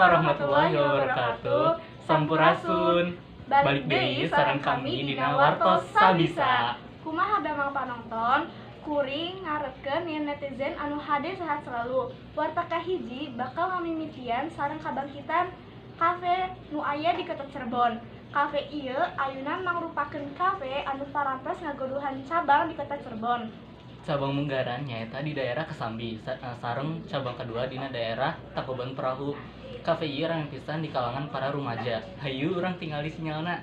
Warahmatullahi wabarakatuh. Sampurasun. Balik deui sareng kami dina Wartos Sabisa. Kumaha damang panonton? Kuring ngarepkeun yen netizen anu hade sehat selalu. Warta kahiji bakal ngamimitian sareng kabangkitan kafe nu aya di Kota Cirebon. Kafe ieu ayeuna mangrupakeun kafe anu parantos ngagoduhan cabang di Kota Cirebon. Cabang Munggaran nyaeta di daerah Kesambi, sareng cabang kedua dina daerah Tangkuban Perahu. Kafe ieu rame pisan di kalangan para rumaja. Hayu urang tingali sinyalna.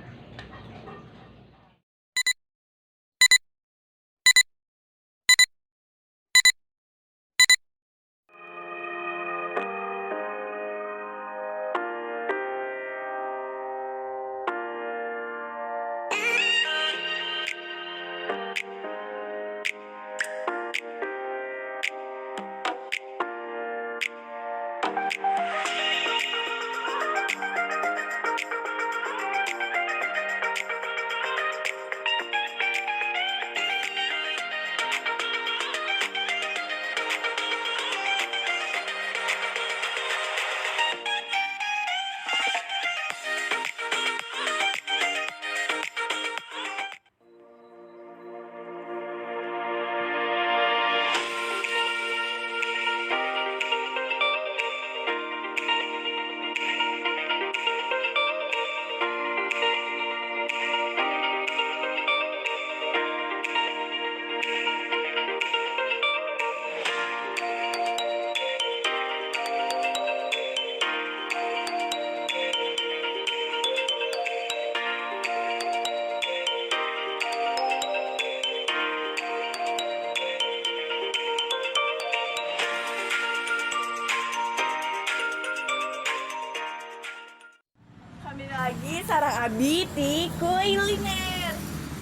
Kami lagi sareng Abi di Kuliner.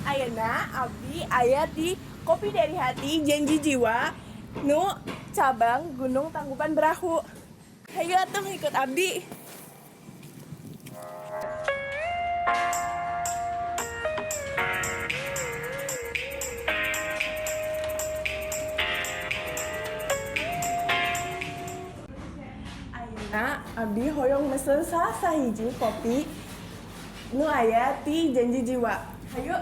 Ayeuna Abi aya di Kopi dari Hati Janji Jiwa nu cabang Gunung Tangkuban Perahu. Hayu atuh ikut Abi. Ayeuna Abi hoyong mesen salah sahiji kopi nu aya ti Janji Jiwa. Hayu.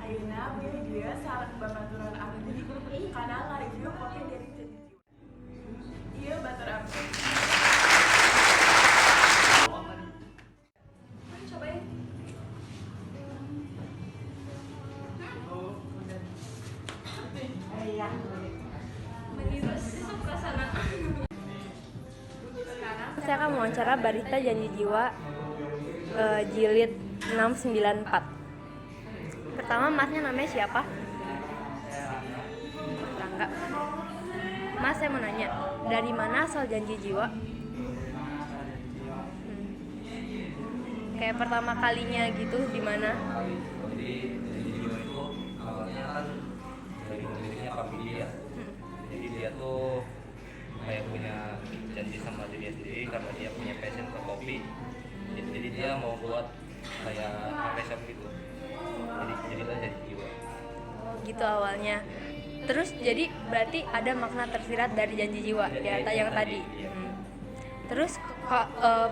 Ayeuna bilih dieu sareng babaturan abdi kana ngareview kopi dari Janji Jiwa. Ieu batur abdi. Cobain. Saya akan mewawancara barista Janji Jiwa jilid 694. Pertama, masnya namanya siapa? Rangga. Mas, saya mau nanya, dari mana asal Janji Jiwa? Kayak pertama kalinya gitu, di mana? Jadi Janji Jiwa itu awalnya kan dari pemiliknya Pak Budi ya. Jadi dia tuh kayak punya janji sama dirinya sendiri karena dia punya passion ke kopi. Jadi dia mau buat kayak cafe shop gitu. Jadi jadilah Janji Jiwa. Oh, gitu awalnya. Terus jadi berarti ada makna tersirat dari Janji Jiwa ya, Iya, yang tadi, tadi. iya. Terus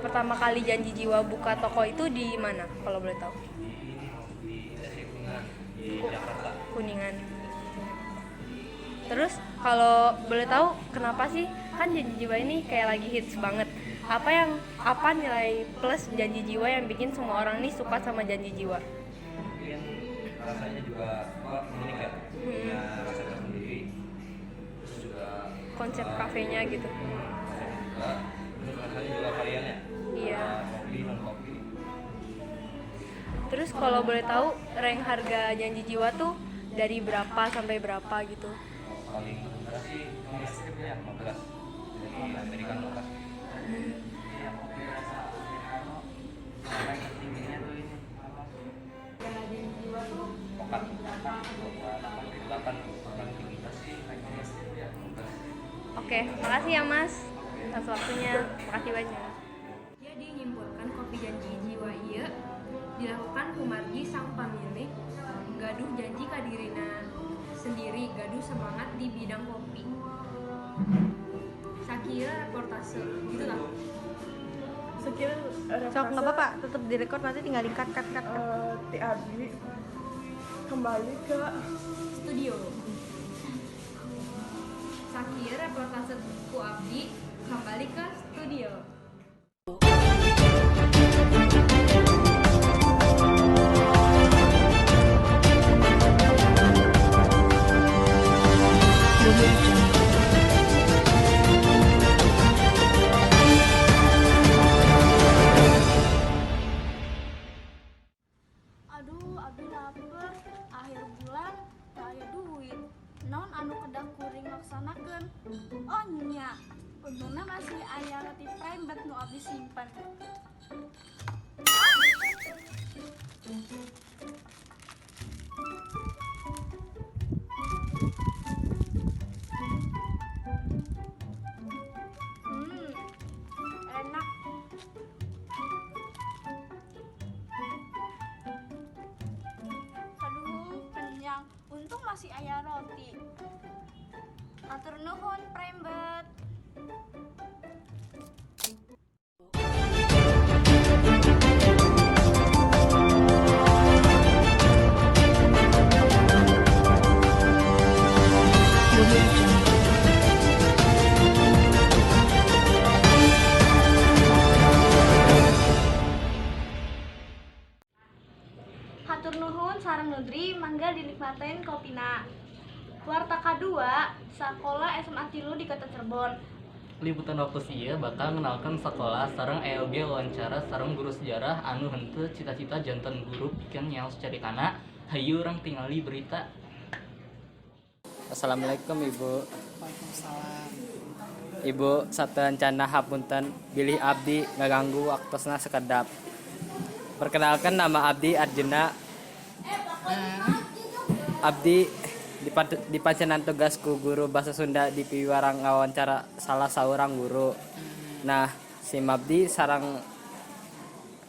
pertama kali Janji Jiwa buka toko itu di mana kalau boleh tahu? Di ITC Kuningan di Jakarta. Kuningan. Terus kalau boleh tahu kenapa sih kan Janji Jiwa ini kayak lagi hits banget. Apa nilai plus Janji Jiwa yang bikin semua orang nih suka sama Janji Jiwa? Mungkin rasanya juga unik ya, punya rasa tersendiri. Terus juga Konsep kafenya gitu. Konsepnya juga. Terus rasanya juga varian ya. Iya. Ada kopi, non kopi. Terus kalau boleh tahu rank harga Janji Jiwa tuh dari berapa sampai berapa gitu? Paling murah sih ya 15 dari Amerika Mocha. Iya, kopi rasa americano. Sampai tertingginya tuh ini apa? Janji Jiwa tuh Mocha. 8 paling tinggi sih ya 15. Oke, makasih ya Mas atas waktunya. Makasih banyak. Jadi nyimpulkan kopi Janji Jiwa ieu dilakukan kumargi sang pemilik gaduh janji kadirina sendiri gaduh semangat di bidang kopi. Sakieu reportase gitu lah. Sekian. Sok nggak apa-apa, tetap direkord, nanti tinggal di cut cut cut. Ti abdi kembali ke studio. Sakieu reportase ku abdi kembali ke studio. Aduh, abdi lapar. Akhir bulan teu aya duit. Naon anu kedah kuring laksanakeun? Oh nya, untungna masih aya roti Prime Bet nu abdi simpen. Hmm, enak. Aduh, kenyang. Untung masih aya roti. Hatur nuhun, Prime Bet. Hatur nuhun sareng Nudri, mangga dinikmatin kopina. Warta kadua, sakola SMA 3 di Kota Cirebon. Liputan waktu ieu bakal ngenalkeun sakola sareng EOG wawancara sareng guru sejarah anu henteu cita-cita janten guru pikeun nyaos caritana. Hayu urang tingali berita. Assalamualaikum Ibu. Waalaikumsalam. Ibu satencana hapunten bilih abdi ngaganggu waktosna sekedap. Perkenalkan nama abdi Arjuna. Abdi dipancenan tugas ku guru bahasa Sunda di piwarang ngawancara salah saurang guru. Nah, sim abdi sarang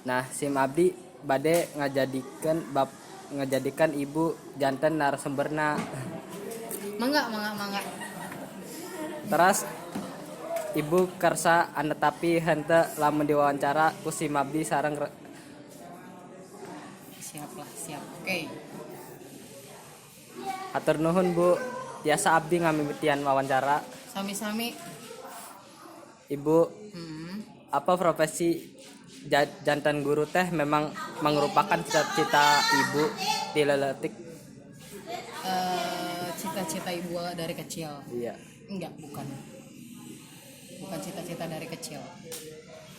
Nah, sim abdi bade ngajadikeun ibu janten narasumberna. Mangga, mangga, mangga. Terus ibu kersa anetapi henteu lamun diwawancara ku sim abdi sareng Siap lah, siap. Oke. Hatur nuhun Bu, tiasa abdi ngamimitian wawancara. Sami-sami. Ibu, apa profesi jantan guru teh memang merupakan cita-cita ibu di leletik? Cita-cita ibu dari kecil? Iya. Enggak, bukan. Bukan cita-cita dari kecil.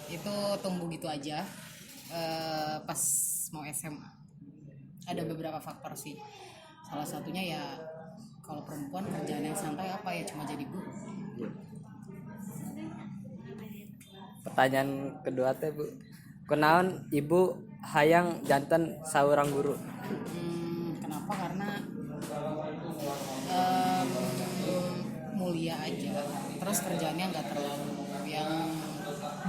Itu tumbuh gitu aja. Pas mau SMA. Ada beberapa faktor sih. Salah satunya ya kalau perempuan kerjaan yang santai apa ya cuma jadi guru. Pertanyaan kedua teh Bu, kunaon ibu hayang janten saurang guru? Kenapa? Karena mulia aja. Terus kerjaannya nggak terlalu yang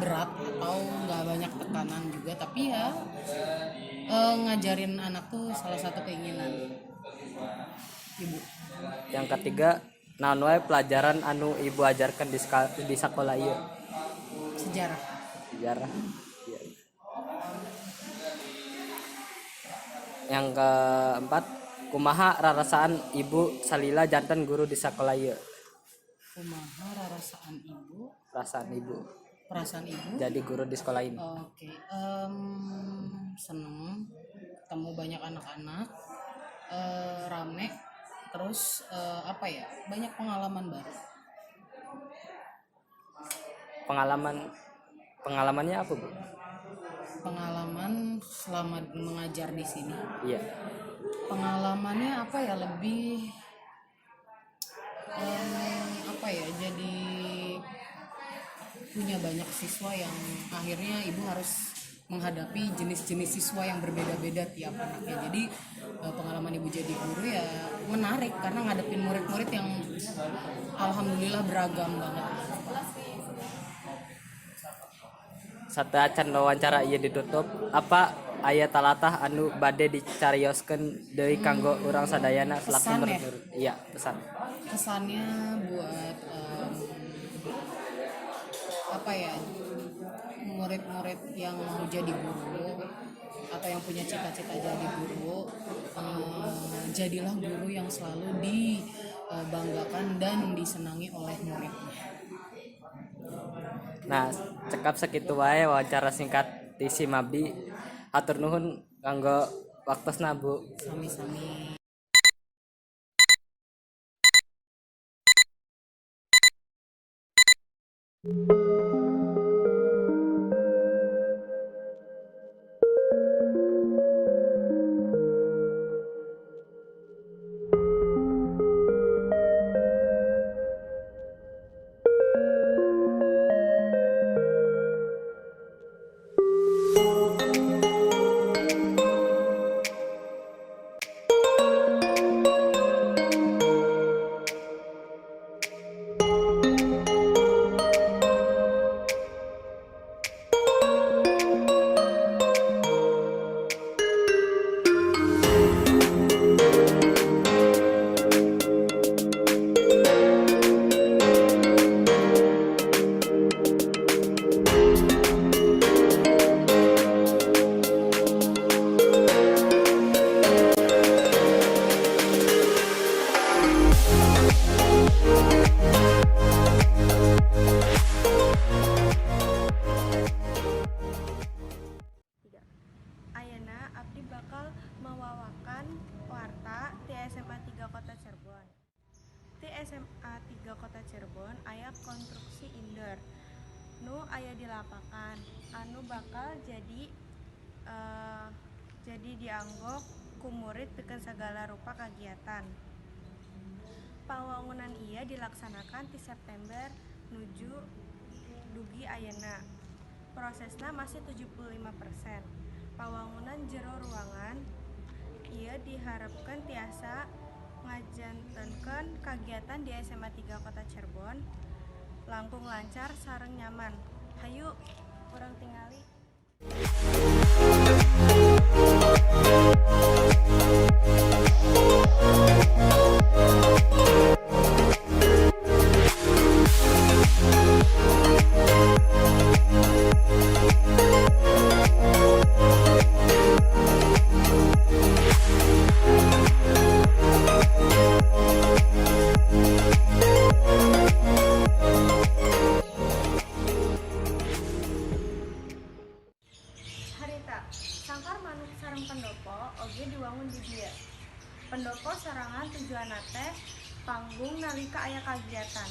berat atau nggak banyak tekanan juga, tapi ya ngajarin anak tuh salah satu keinginan ibu. Yang ketiga, naon wae pelajaran anu ibu ajarkan di sekolah ieu? Sejarah. Sejarah. Iya. Yang keempat, kumaha rarasaan ibu salila janten guru di sekolah ieu? Kumaha rarasaan ibu? Perasaan ibu. Perasaan ibu? Jadi guru di sekolah ini. Oke, seneng ketemu banyak anak-anak, rame, terus apa ya? Banyak pengalaman baru. Pengalaman Pengalamannya apa, Bu? Pengalaman selama mengajar di sini. Iya. Pengalamannya apa ya, lebih apa ya, jadi punya banyak siswa yang akhirnya ibu harus menghadapi jenis-jenis siswa yang berbeda-beda tiap anaknya. Jadi pengalaman ibu jadi guru ya menarik karena ngadepin murid-murid yang alhamdulillah beragam banget. Sateuacan wawancara ieu ditutup, apa aya talatah anu bade dicarioskeun deui kanggo urang sadayana selaku Pesan ya? murid-murid? Iya, pesan. Pesannya buat apa ya, murid-murid yang mau jadi guru atau yang punya cita-cita jadi guru, jadilah guru yang selalu dibanggakan dan disenangi oleh muridnya. Nah, cekap sakitu wae wawancara singkat ti sim abdi. Hatur nuhun kanggo waktosna, Bu. Sami-sami. Ayeuna abdi bakal mawawakan warta ti SMA 3 Kota Cirebon. Ti SMA 3 Kota Cirebon aya konstruksi indoor nu aya di lapangan anu bakal jadi dianggo ku murid pikeun sagala rupa kagiatan. Pangwangunan ieu dilaksanakan ti September nuju dugi ayeuna. Prosesna masih 75%. Pawangunan jero ruangan ieu diharepkeun tiasa ngajantenkeun kagiatan di SMA 3 Kota Cirebon langkung lancar sareng nyaman. Hayu urang tingali. Harita, sangkar manuk sareng pendopo oge diwangun di dieu. Pendopo sorangan tujuanna teh panggung nalika aya kagiatan.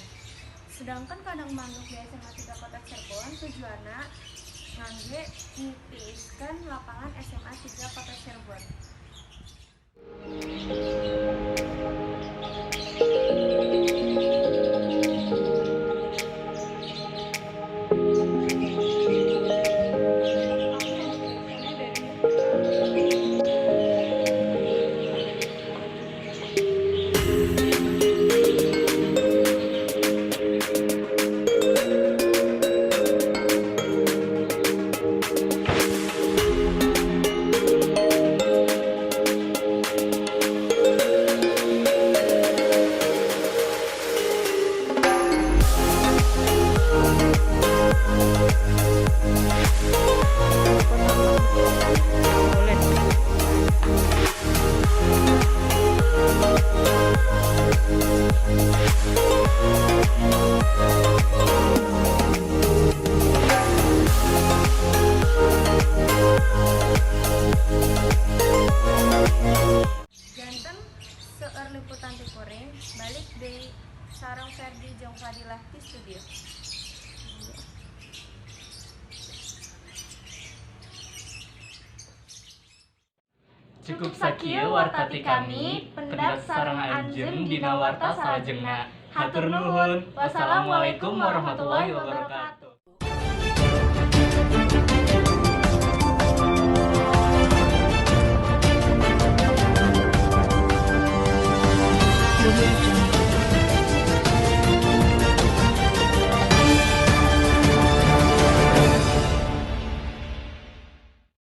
Sedangkan kandang manuk di SMA 3 Kota Cirebon tujuanna ngangge ngitiiskeun lapangan SMA 3 Kota Cirebon. Janten seueur liputan ti kuring, balik deui sareng Ferdi jeung Fadilah di studio. Cukup sakieu warta ti kami, pendak sareng anjeun dina warta salajengna. Hatur nuhun. Wassalamualaikum warahmatullahi wabarakatuh.